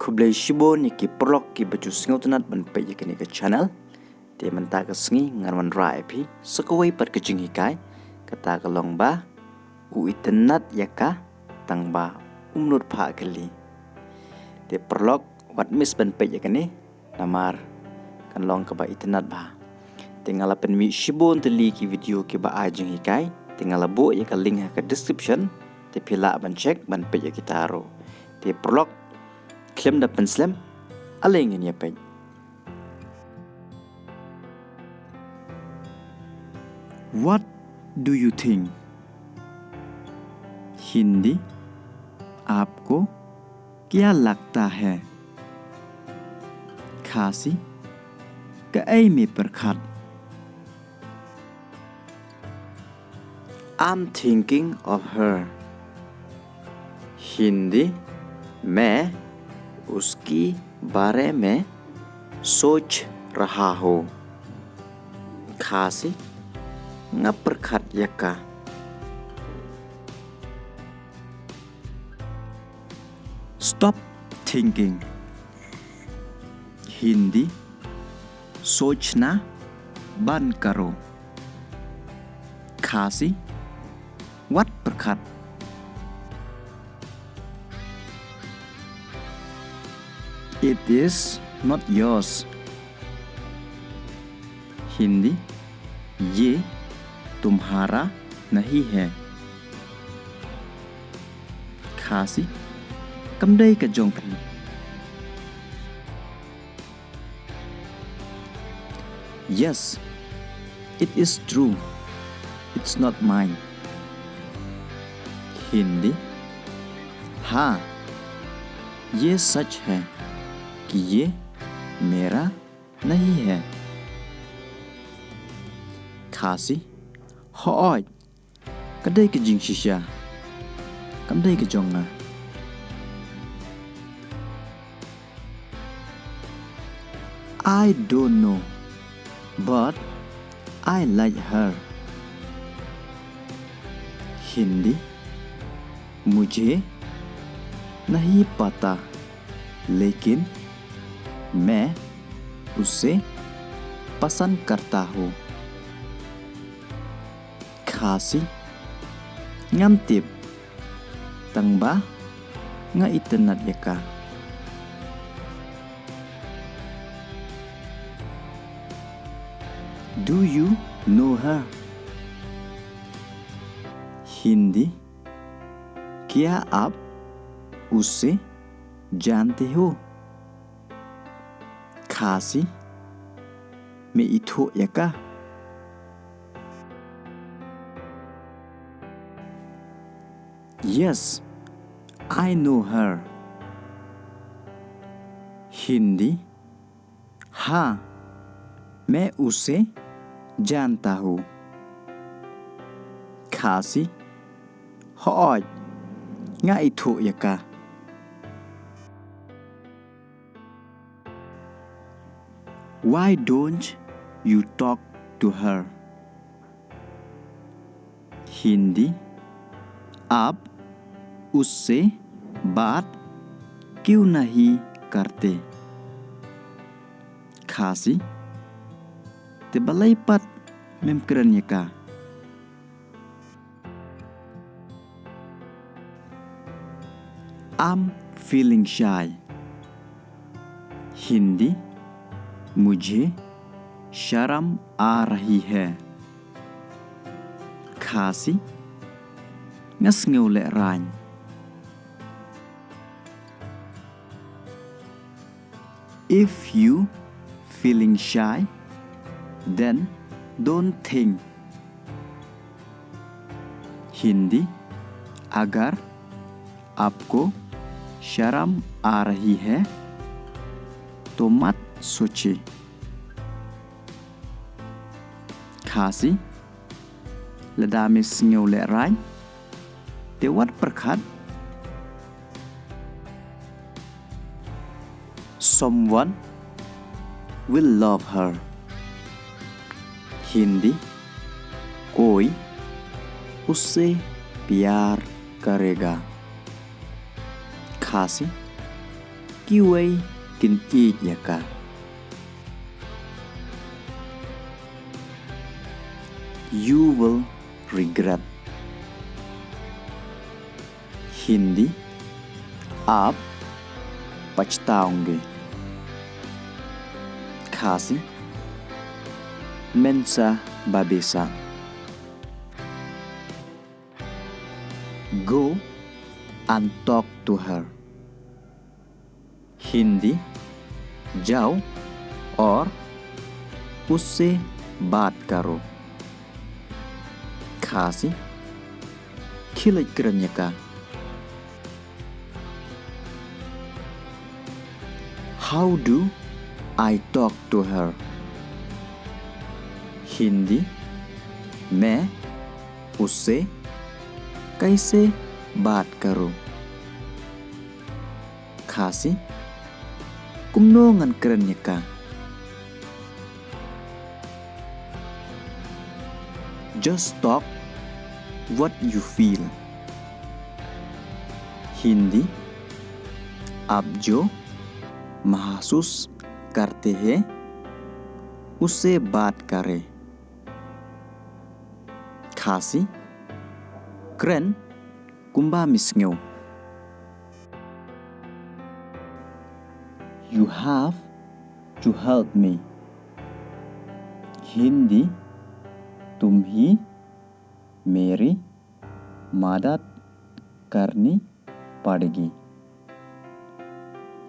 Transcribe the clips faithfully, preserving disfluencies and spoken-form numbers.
Khublei shibun ïa ki paralok kiba ju sngewtynnat ban peit ïa kane ka channel. Te mynta ka sngi ngan wanrah ïa phi sa kawei pat ka jinghikai, kata ka long ba u itynnat ïa ka tang ba um nud phah kylli. Te paralok wat miss ban peit ïa kane namar kan long kaba itynnat bha. Te nga la pynmih shibun tylli ki video kiba ai jinghikai, te nga la buh ïa ka link ha ka description, te phi lah ban check ban peit ïa kita ruh. Te paralok, khlem da pynslem, ale ngin ïa peit. What do you think? Hindi, आपको क्या लगता है? Khasi, kaei me pyrkhat? I'm thinking of her. Hindi, मैं उसकी बारे में सोच रहा हूँ. Khasi, nga pyrkhat ïa ka. Stop thinking. Hindi, सोचना बंद करो. Khasi, wat pyrkhat. It is not yours. Hindi, ये तुम्हारा नहीं है. Khasi, kam dei ka jong phi. Yes, it is true. It's not mine. Hindi, हाँ, ये सच है कि ये मेरा नहीं है. Khasi, hooid, ka dei ka jingshisha, kam dei ka jong nga. I don't know, but I like her. Hindi, मुझे नहीं पता, लेकिन मैं उसे पसंद करता हूँ. Khasi, ngam tip, tang ba nga itynnat ïa ka. Do you know her? Hindi, क्या आप उसे जानते हो? Khasi, me ithuh ïa ka? Yes, I know her. Hindi, हाँ, मैं उसे जानता हूँ. Khasi, hooid, nga ithuh ïa ka. Why don't you talk to her? Hindi, आप उससे बात क्यों नहीं करते? Khasi, te balei pat mem kren ïa ka? I'm feeling shy. Hindi, मुझे शर्म आ रही है. Khasi, nga sngewlehraiñ. If you feeling shy, then don't think. Hindi, अगर आपको शर्म आ रही है, तो मत सोचें. Khasi, lada me sngewlehraiñ, te wat pyrkhat. Someone will love her. Hindi, कोई उससे प्यार करेगा. Khasi, kiwei kin ïeit ïa ka. You will regret. Hindi, आप पछताओगे। खासी, mensa babesa. Go and talk to her. हिंदी, जाओ और उससे बात करो। खासी, khie leit kren ïa ka. How do I talk to her? हिंदी, मैं उससे कैसे बात करूं? खासी, kumno ngan kren ïa ka? Just talk what you feel. हिंदी, आप जो महसूस करते हैं, उससे बात करें। खासी, kren kumba me sngew. You have to help me. हिंदी, तुम्हें मेरी मदद करनी पड़ेगी।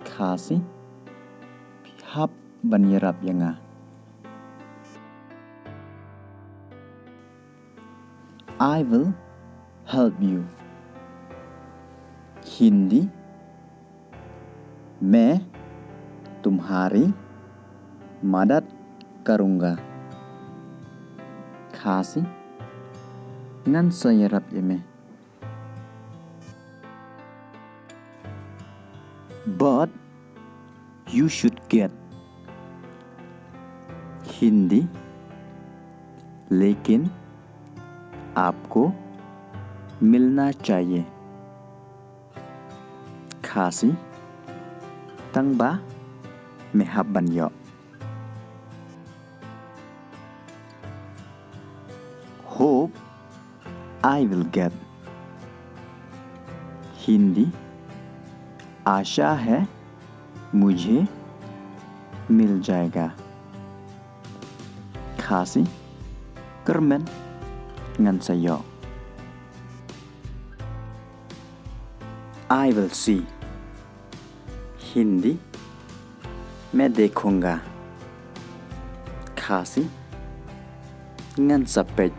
खासी, phi hap ban ïarap ïa nga. I will help you. हिंदी, मैं तुम्हारी मदद करूंगा। खासी, ngan sa ïarap ïa me. But you should get. हिंदी, लेकिन आपको मिलना चाहिए। खासी, tang ba me hap ban ïoh. Hope I will get. हिंदी, आशा है मुझे मिल जाएगा। खासी, kyrmen ngan sa ïoh. I will see. हिंदी, मैं देखूंगा। खासी, ngan sa peit